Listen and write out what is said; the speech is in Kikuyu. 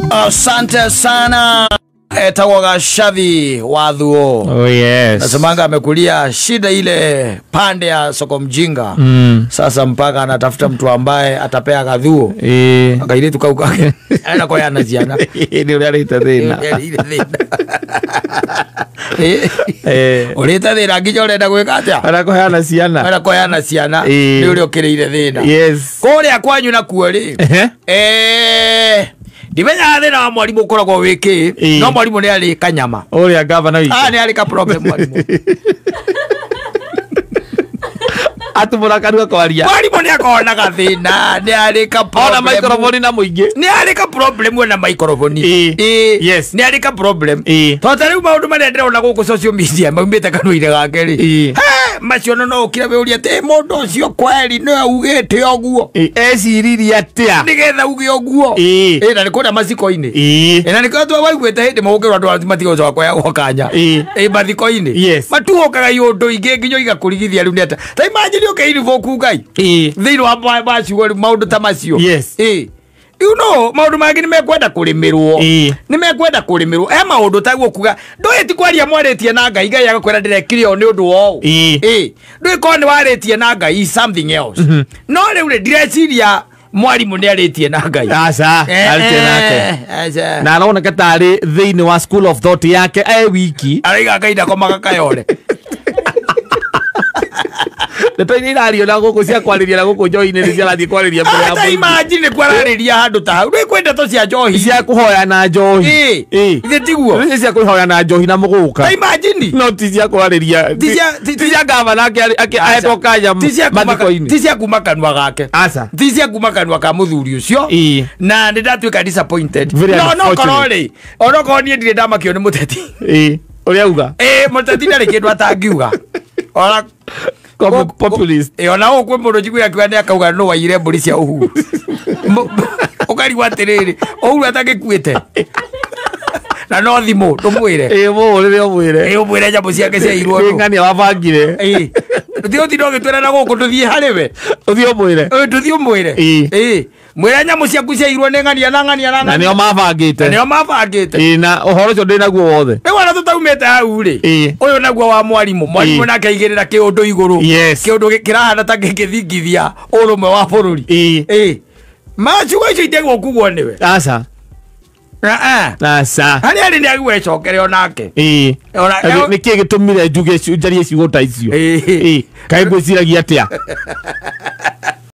Asante sana. Etagwo Gacathi wa Thuo. Oh yes. Nasemanga amekulia shida ile pande ya soko mjinga. Sasa mpaka anatafuta mtu ambaye atapea gathuo. Akairitu kau kake. Ana kwa yana ciana. Ni uria arĩte thĩna. Ũrĩte thĩna nginya ũrenda gwĩka atĩa? Arenda kũheana ciana. Arenda kũheana ciana. Nĩ ũrĩa ũkĩrĩire thĩna. Yes. Kũrĩa kwanyu nakuo rĩ. Ndimenyaga thĩna wa mwarimũ ũkoragwo wĩ kĩ, no mwarimũ nĩ arĩ kanyama. Ũrĩa gavana witũ. Ah, nĩ arĩ ka problem mwarimũ. Atumũra kanua kwaria. Mwarimũ nĩ akoragwo na gathĩna, nĩ arĩ ka problem. Ona microphone na mũingĩ. Nĩ arĩ ka problem na microphone. Yes. Nĩ arĩ ka problem. Tondũ ta rĩu maũndũ marĩa ndĩrona gũkũ social media maumĩte kanua-inĩ gake rĩ. He, macio no ũkire wĩũrie atĩ mũndũ ũcio kweri nĩwe augĩte ũguo. Eciririe atĩa? Nĩgetha uge ũguo. Na nĩ kũrĩa maciko-inĩ. Na nĩkĩo tu waiguĩte hĩndĩ mũgũkĩrwo andũ matigũcoka kũheagwo kanya. Mathiko-inĩ. Yes. Matuũkaga iũndũ ingĩ nginya igakũrigithia rĩu nĩ atĩa. Ta imagine ũkĩiribũku Ngai. Thĩinĩ wa ciugo rĩu maũndũ ta macio. Yes. You know, maũndũ mangĩ nĩ mekwenda kũrĩmĩrwo. Nĩ mekwenda kũrĩmĩrwo. He maũndũ taguo kuga, ndũĩ ti kwaria mwarĩtie na Ngai, Ngai agakwĩra ndĩrekire ũũ nĩ ũndũ wa ũũ. Ndũĩ korwo nĩ warĩtie na Ngai something else. No rĩu rĩ, ndireciria mwarimũ nĩ arĩtie na Ngai. Aca, arĩtie nake. Aca. Na aroneka tarĩ thĩinĩ wa school of thought yake e wiki. Araiga Ngai ndakomaga kayore. Ndeto iria irario na gũkũ cia kwarĩria na gũkũ njohi-inĩ nĩ ciarathiĩ kwarĩria mbere ya Ata mũingĩ. imagine kwararĩria handũ ta hau. Ndũĩ kwĩ ndeto cia njohi. Cia kũhoya na njohi. Ithe tiguo? Nĩ cia kũhoya na njohi na mũgũka. Ta imagine. No ti cia kwarĩria. Ti cia- Ti cia gavana ahetwo kanya Ti cia kuma mathiko-inĩ. ti cia kuma kanua gake. Aca. Ti cia kuma kanua ka mũthuri ũcio. Na nĩ ndatuĩka disappointed. Very No, no korwo unfortunate. rĩ, onokorwo niĩ ndirĩ ndamakio nĩ mũteti. Ũrĩa auga? Mũteti ndarĩ kĩndũ atangiuga. Ona Populist. Ona gũkũ kwĩ mũndũ njiguaga akiuga nĩ akauga nũ waiyire mbũri cia Uhuru. Ũkarigwo atĩrĩrĩ, Uhuru atangĩkuĩte. Na no thimũ, ndũmwĩre. Mũhũrĩre ũmwĩre. Ũmwĩre nyamũ ciake ciairwo Nĩ nũ. ng'ania wabangire. Tũthiĩ ũtinde ũgĩtwĩra na gũkũ tũthiĩ harĩ we. Ũthiĩ ũmwĩre. Tũthiĩ ũmwĩre. Mwĩre nyamũ ciaku ciairwo nĩ ng'ania na ng'ania na Na ng'ania. nĩo mabangĩte. Na nĩo mabangĩte. Na ũhoro ũcio ndĩ naguo wothe. Rĩu ona tũtaumĩte hau rĩ, ũyũ naguo wa mwarimũ. Mwarimũ nake aigĩrĩra kĩũndũ igũrũ. Yes. Kĩũndũ kĩrahana ta gĩkĩthingithia ũrũmwe wa bũrũri. Maciugo icio itegwo kugwo nĩwe. Aca. Aca. Harĩa arĩ nĩ agĩgwo ecokere onake. Ona Nĩ kĩĩ gĩtũmire njuge njarie ciugo ta icio? Kaĩ ngwĩciragia atĩa?